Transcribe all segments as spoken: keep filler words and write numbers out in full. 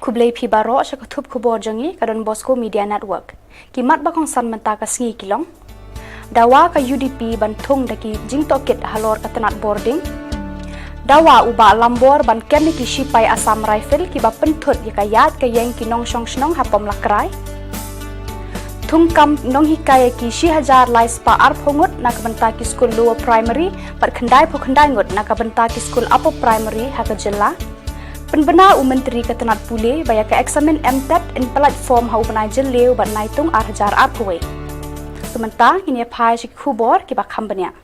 Khublei phi baroh sha ka thup khubor jong ngi ka Don Bosco Media Network. Ki mat ba kongsan mynta ka sngi ki long: Dawa ka U D P ban thung da ki jingtohkit halor ka tnat bording. Dawa u Bah Lambor ban kem ïa ki shipai Assam Rifle kiba pynthut ïa ka ïaid ka ïeng ki nongshong shnong ha Pomlakrai. Thung kam nonghikai ïa ki shi hajar lai spah arphew ngut na ka bynta ki skul lower primary bad khyndai phew khyndai ngut na ka bynta ki skul upper primary ha ka jylla. Pynbna u Myntri ka tnat pule ba ïa ka eksamin M TET yn pyllait form ha u bnai Jylliew bad Naitung ar hajar arphew wei. Te mynta ngin ïa phai sha ki khubor kiba kham bniah.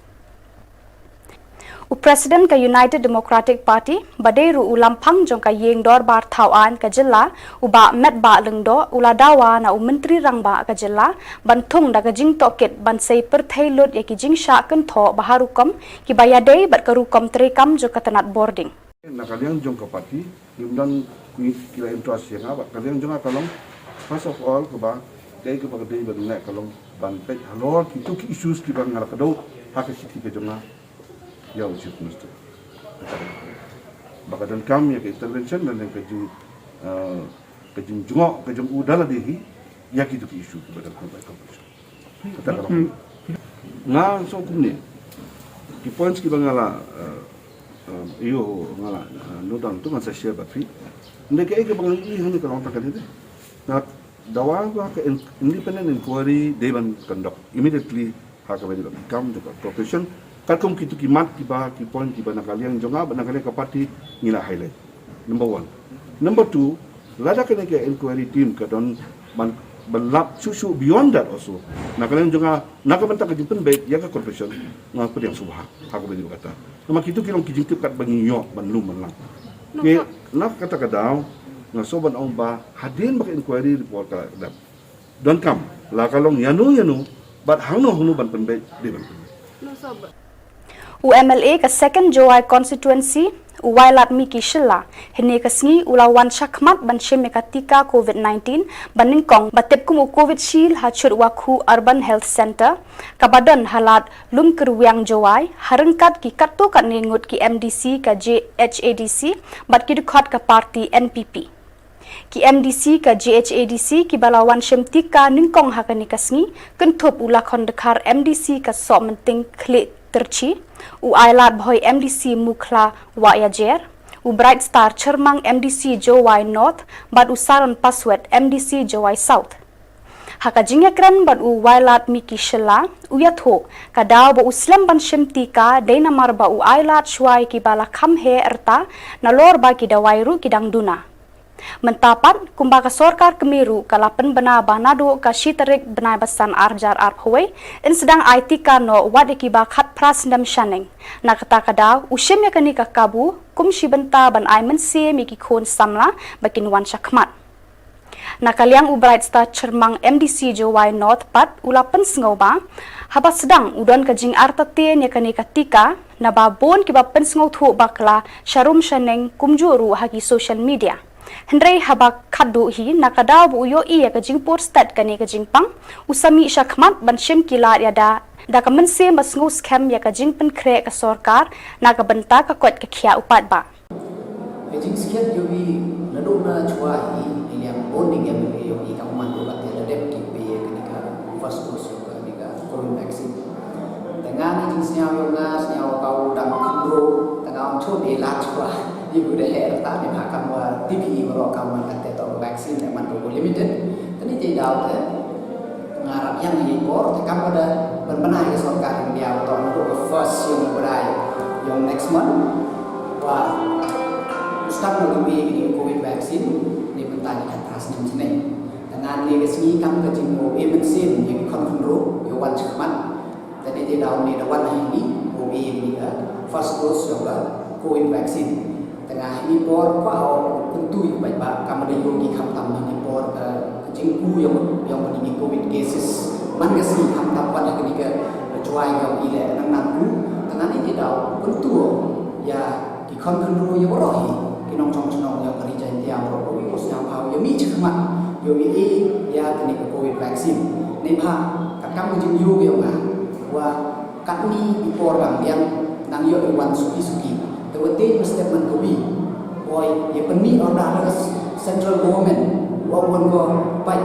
U President ka United Democratic Party ba dei ruh u lamphang jong ka ïing dorbar thaw aiñ ka jylla, u Bah Metbah Lyngdoh, u la dawa na u Myntri Rangbah ka jylla ban thung da ka jingtohkit ban sei pyrthei lut ïa ki jingshah kynthoh ba ha rukom kiba ïadei bad ka rukom treikam jong ka tnat bording. Na ka liang jong ka party, ngim don ki, ki la interest ïa nga, bad ka liang jong nga ka long, first of all, kaba, dei kaba ka dei ban nga ka long, ban peit halor kito ki issues kiba nga la kdew ha ka shithi ka jong nga ïa u Chief Minister. Ba ka donkam ïa ka intervention, lane ka jing, eh, ka jingjngoh ka jong u da lade hi ïa kito ki issue kiba donkam ïa ka intervention. Kata ka long. Nga sngewthuh kumne. Ki points kiba nga la, eh, eh, ïoh nga la, eh, note down tu ngan sa share bad phi. Hynrei kaei kaba nga ïohi hangne ka long tang kane te. Nga dawa ba ka in-, independent inquiry dei ban conduct immediately ha kaba ïadei bad ka kam jong ka corporation. Katkum kito ki mat kiba, ki point kiba na ka liang jong nga bad na ka liang ka party ngi la highlight. Number one. Number two, lada kane ka inquiry team ka don ban, ban lap shuh shuh beyond that also. Na ka liang jong nga, na ka bynta ka jingpynbeit ïa ka corporation, nga pdiang sngewbha ha kaba ïadei bad kata. Namar kito ki long ki jingtip kat ba ngi ïoh ban lum ban lang. Te na kata ka daw, nga sngewbha ban ong ba hadien ba ka inquiry report ka dep, donkam la ka long ïano ïano bad hangno hangno ban pynbeit, dei ban pynbeit. U M L A ka Second Jowai Constituency, u Wailadmiki Shylla, hynne ka sngi u la wan shakhmat ban shim ïa ka tika covid nineteen ba nyngkong ba tip kum u Covishield ha Chutwakhu Urban Health Centre, kaba don ha Lad Lumkyrwiang Jowai, ha ryngkat ki katto katne ngut ki M D C ka J H A D C bad ki dkhot ka party N P P. Ki M D C ka J H A D C kiba la wan shim tika nyngkong ha kane ka sngi, kynthup u Lakhon Dkhar M D C ka Sohmynting Khlieh Tyrchi, u Ailad Bhoi M D C Mukhla Wahiajer, u Bright Star Chyrmang M D C Jowai North, bad u Saron Paswet M D C Jowai South. Ha ka jingïakren bad u Wailadmiki Shylla, u ïathuh ka daw ba u slem ban shim tika dei namar ba u ailad shuwa ïa kiba la kham heh rta, nalor ba ki dawai ruh ki dang duna. Mynta pat, kumba ka sorkar kmie ruh ka la pynbna ba naduh ka shi tarik bnai ba san ar hajar arphew wei, yn sdang ai tika noh wat ïa kiba khatphra snem shaneng. Na kata ka daw, u shim ïa kane ka kabu kum shi bynta ban ai mynsiem ïa ki khun samla ba kin wan shakhmat. Na ka liang u Bright Star Chyrmang M D C Jowai North pat u la pynsngew ba haba sdang u don ka jingartatien ïa kane ka tika, naba bun kiba pynsngewthuh bakla sharum shaneng kumjuh ruh ha ki social media. Hynrei haba khatduh hi, na ka daw ba u ïohi ïa ka jingpur stet kane ka jingpang, u sa mih shakhmat ban shim ki lad ïada da ka mynsiem ba sngewskhem ïa ka jingpynkhreh ka sorkar na ka bynta ka koit ka khiah u paidbah. Ka jingskhem jong ngi naduh na shuwa hi, ngi ïa bun ngi ïa ïohi ka man ruh ba te la dep ki pei kane ka first dose jong kane ka Covid vaccine. Te nga ngi jingsngew jong nga, sngew ka u dang khynroo, te nga ong chun ïa la shuwa. Ïa u da heh rta ne ha kam wa T V baroh kam man ka te to vaccine ne man ko limited. Te ni te daw te nga rap ïa ngi por te kam da pynbna ïa sorkar India to naduh ka first jong u bnai jong next month. Wa u start na u ïa kine Covid vaccine ne mynta ni khatphra snem snem. Te ngan leh ka sngi kam ka jingmut ïa mynsiem ïa ki khun khynroo ïa wan shakhmat. Te ni te daw ne da wan ha ini u ïa kine ka first dose jong ka Covid vaccine. Te nga ha ini por kwah o kyntu ïa u paidbah kam da ïoh ki khamtam ha ini por ka jingku ïa u ïa u kine Covid cases. Man ka sngi khamtam pat ha kine ka Jowai ka u ïa leh nang nang ku. Te ngan ïa daw kyntu ïa ki khun khynroo ïa baroh hi ki nongshong shnong ïa ka ri Jaintia baroh ko ïa u sngewbha ïa mih shakhmat ïa u ïa ïa kane ka Covid vaccine. Neibhah katkam ka jingïoh ïa nga wa katni i por dang biang dang ïoh i wan suki suki. Te wa te mynstep man ka wi. Oi, ïa pynmih order da ka Central Government, wa wan ko pai,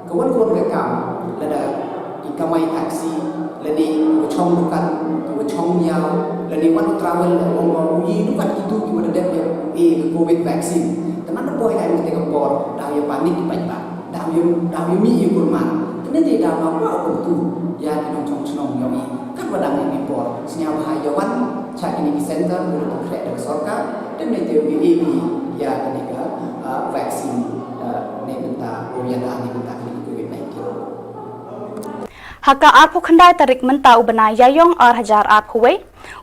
ka wan ko ka kam, lada ki kamai taxi, lada ki chong dukan, ki chong yaw, lada wan travel, wa wan ko yi dukan kitu ki wan dep ya, eh, COVID vaccine. Teman na boy ai mesti ka bor, dah ya panik ki pai ba, dah ya, dah ya mi ya kurma. Teman dia dah apa apa tu, ya ki nong chong chnong ya mi. Kan wadang ni bor, snya bahai ya wan, cha kini ki center, udah konkret dari sorkar, dan ni dia ya kini ka, uh, vaccine, uh, ni bynta, oh ya dah ni bynta kini COVID nineteen. Ha ka arphew khyndai tarik mynta u bnai Ïaïong ar hajar arphew wei,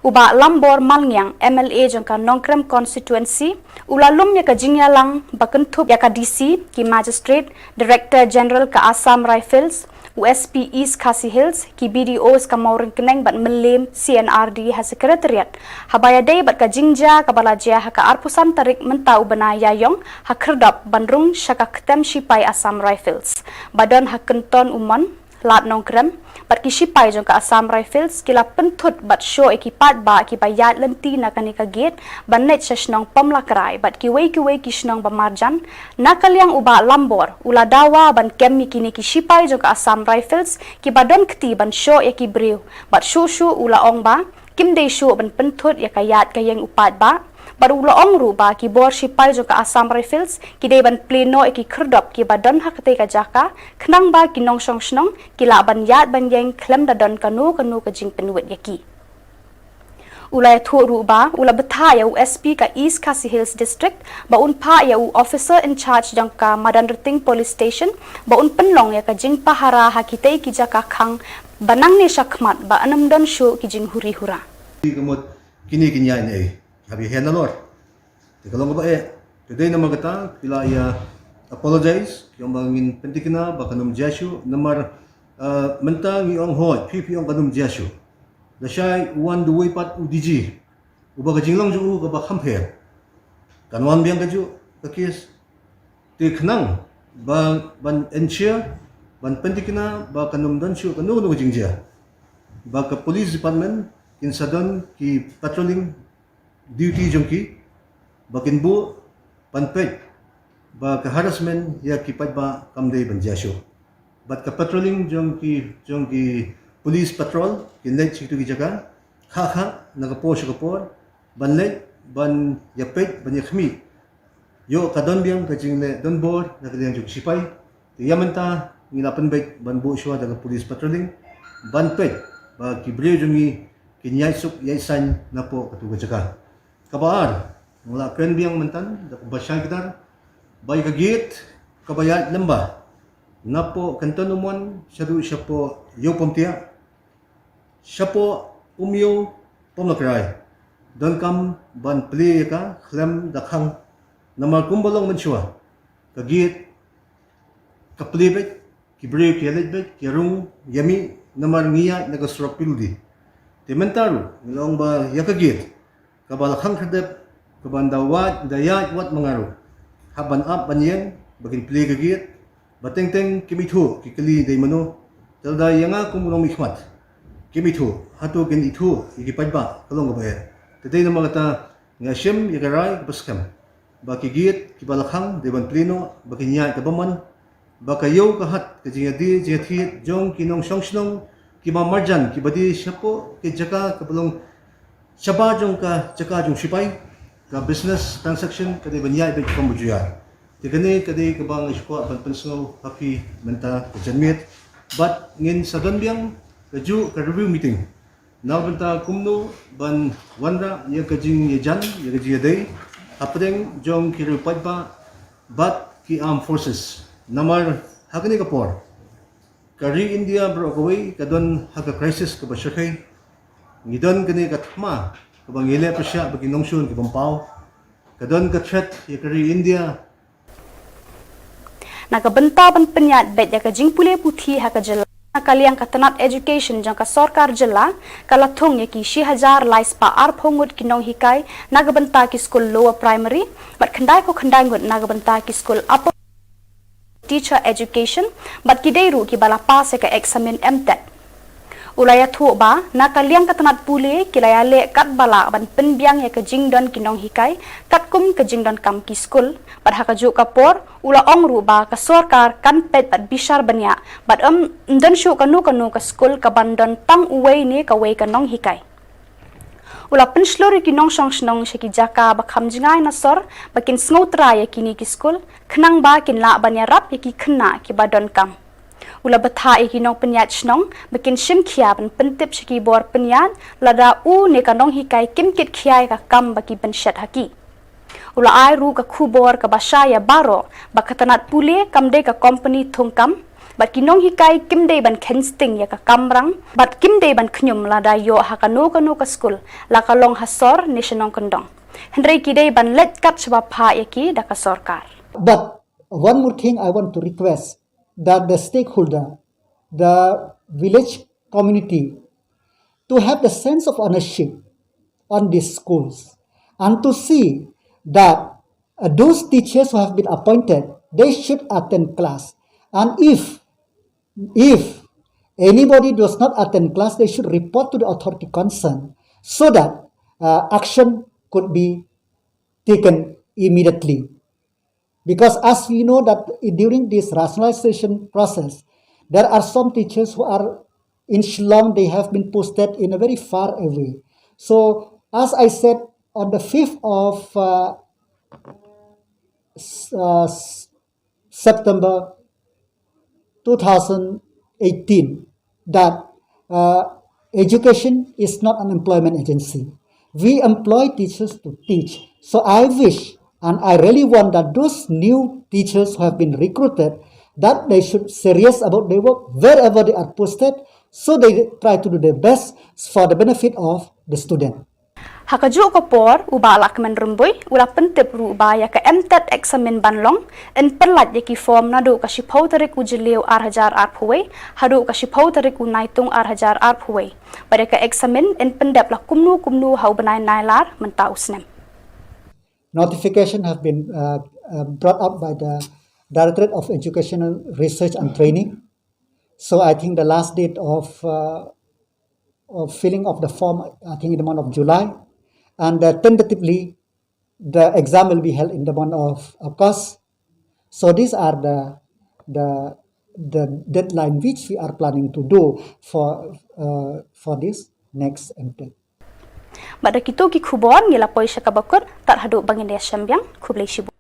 u Bah Lambor Malngiang, M L A jong ka Nongkrem constituency, u la lum ïa ka jingïalang ba kynthup ïa ka D C, ki magistrate, Director General ka Assam Rifles, u S P East Khasi Hills, ki B D Os ka Mawryngkneng bad Mylliem C N R D ha Secretariat. Haba ïadei bad ka jingjia kaba la jia ha ka arphew san tarik mynta u bnai Ïaïong ha Khyrdop ban rung sha ka ktem shipai Assam Rifles ba don ha Kynton Umon, Lad Nongkrem, bad ki shipai jong ka Assam Rifles ki la pynthut bad shoh ïa ki paidbah kiba ïaid lynti na kane ka gate ban leit sha shnong Pamlakrai bad kiwei kiwei ki shnong ba marjan. Na ka liang u Bah Lambor u la dawa ban kem ïa kine ki shipai jong ka Assam Rifles kiba don kti ban shoh ïa ki briew, bad shuh shuh u la ong ba kim dei shuh ban pynthut ïa ka ïaid ka ïeng u paidbah. Bad u la ong ruh ba ki bor shipai jong ka Assam Rifles ki dei ban plie noh ïa ki khyrdop kiba don ha katei ka jaka, khnang ba ki nongshong shnong ki lah ban ïaid ban ïeng khlem da don kano kano ka jingpynwit ïa ki. U la ïathuh ruh ba u la bthah ïa u S P ka East Khasi Hills District ba un phah ïa u officer in charge jong ka Madanrting Police Station ba un pynlong ïa ka jingpahara ha kitei ki jaka khang ba nangne shakhmat ba ym don shuh ki jinghuri hura. Kine ki ñiah ñiah, habi hen alor. Te ka long kaba eh, te dei namar kata, ki la ïa apologize, ki ong ba ngin pyntikna ba kan ym jia shuh, namar, ah, mynta ngi ong hooid, phi phi ong kan ym jia shuh. Lashai u wan duwei pat u D G, uba ka jinglong jong u kaba kham pher. Kan wan biang kajuh ka case. Te khnang ba ban ensure, ban pyntikna ba kan ym don shuh kano kano ka jingjia, ba ka police department kin sa don ki patrolling duty jong ki, ba kin buh ban peit ba ka harassment ïa ki paidbah kam dei ban jia shuh. Bad ka patrolling jong ki, jong ki police patrol kin leit sha kitu ki jaka, kha kha, na ka por sha ka por, ban leit ban ïa peit, ban ïa khmih ïoh ka don biang ka jingleh donbor na ka liang jong ki shipai. Te ïa mynta ngi la pynbeit ban buh shuwa da ka police patrolling ban peit ba ki briew jong ngi kin ïaid suk ïaid saiñ napoh katu ka jaka. Kaba ar, nga la kren biang mynta da kaba shai kdar ba ïa ka gate kaba ïaid lyngba napoh Kynton Umon shaduh shapoh Ïew Pamtiah, shapoh Umiew Pamlakrai, donkam ban plie ïa ka khlem da khang. Namar kumba long mynshuwa, ka gate ka plie beit, ki briew ki ïa leit beit, ki ïa rung ïa mih, namar ngi ïaid na ka surok P W D. Te mynta ruh ngi la ong ba ïa ka gate kaba la khang khyrdep, kaba nda wad, nda ïaid wad ma nga ruh, hap ban ap ban ïeng ba kin plie ka gate. Ba teng teng kim ithuh ki kylli dei mano. Te lada ïa nga kum u nongmihkhmat, kim ithuh, hato kin ithuh ïa ki paidbah? Ka long kaba eh. Te dei namar kata nga shim ïa ka rai kaba skhem ba ki gate kiba la khang dei ban plie noh, ba kin ïaid kaba mon, ba ka ïew ka hat, ka jingïadie jingïathied jong ki nongshong shnong kiba marjan, kiba die shapoh ki jaka kaba long shabar jong ka jaka jong shipai, ka business transaction ka dei ban ïaid beit kumba ju ïaid. Te kane ka dei kaba nga shu kwah ban pynsngew ha phi mynta ka janmiet. Bad ngin sa don biang kajuh ka review meeting na ka bynta kumno ban wanrah ïa ka jingïajan, ïa ka jingïadei hapdeng jong ki riew paidbah bad ki armed forces. Namar ha kane ka por ka ri India baroh kawei ka don ha ka crisis kaba shyrkhei. Ngi don kane ka thma kaba ngi leh pyrshah ba ki nongshun ki bym paw. Ka don ka threat ïa ka ri India. Na ka bynta ban pynïaid beit ïa ka jingpule puthi ha ka jylla, na ka liang ka tnat education jong ka sorkar jylla ka la thung ïa ki shi hajar lai spah arphew ngut ki nonghikai na ka bynta ki skul lower primary, bad khyndai phew khyndai ngut na ka bynta ki skul upper teacher education, bad ki dei ruh kiba la pass ïa ka eksamin M TET. U la ïathuh ba na ka liang ka tnat pule ki la ïaleh katba lah ban pynbiang ïa ka jingdon ki nonghikai katkum ka jingdonkam ki skul, bad ha kajuh ka por u la ong ruh ba ka sorkar kan peit bad bishar bniah bad ym don shuh kano kano ka skul ka ban don tang uwei ne kawei ka nonghikai. U la pynshlur ïa ki nongshong shnong sha ki jaka ba kham jngai na sor ba kin sngewthuh ïa kine ki skul, khnang ba kin lah ban ïarap ïa ki khynnah kiba donkam. U la bthah ïa ki nongpynïaid shnong ba kin shim khia ban pyntip sha ki bor pynïaid lada u ne ka nonghikai kim kit khia ïa ka kam ba ki pynshet ha ki. U la ai ruh ka khubor kaba shai ïa baroh ba ka tnat pule kam dei ka kompani thungkam, bad ki nonghikai kim dei ban kheiñ sting ïa ka kamrang, bad kim dei ban khñium lada ïoh ha kano kano ka skul, la ka long ha sor ne sha nongkyndong. Hynrei ki dei ban leit kat shaba phah ïa ki da ka sorkar. But one more thing I want to request, that the stakeholder, the village community, to have the sense of ownership on these schools and to see that uh, those teachers who have been appointed, they should attend class. And if if anybody does not attend class, they should report to the authority concerned so that uh, action could be taken immediately. Because as we know that during this rationalization process, there are some teachers who are in Shillong, they have been posted in a very far away. So as I said, on the fifth of uh, uh, September two thousand eighteen, that uh, education is not an employment agency. We employ teachers to teach. So I wish and I really want that those new teachers who have been recruited, that they should serious about their work wherever they are posted, so they try to do their best for the benefit of the student. Ha kajuh ka por, u Bah Lahkmen Rymbui u la pyntip ruh ba ïa ka MTET examin ban long yn pyllait ïa ki form naduh ka shiphew tarik u Jylliew ar hajar arphew wei haduh ka shiphew tarik u Naitung ar hajar arphew wei. Bad ïa ka examin yn pyndep la kumno kumno ha u bnai Nailar mynta u snem. Notification have been uh, uh, brought up by the Directorate of Educational Research and Training. So I think the last date of uh, of filling of the form, I think in the month of July, and uh, tentatively the exam will be held in the month of August. So these are the the the deadline which we are planning to do for uh, for this next MTET. Bad da kito ki khubor ngi la poi sha kaba kut, tad haduh ba ngin ïashem biang, khublei shibun.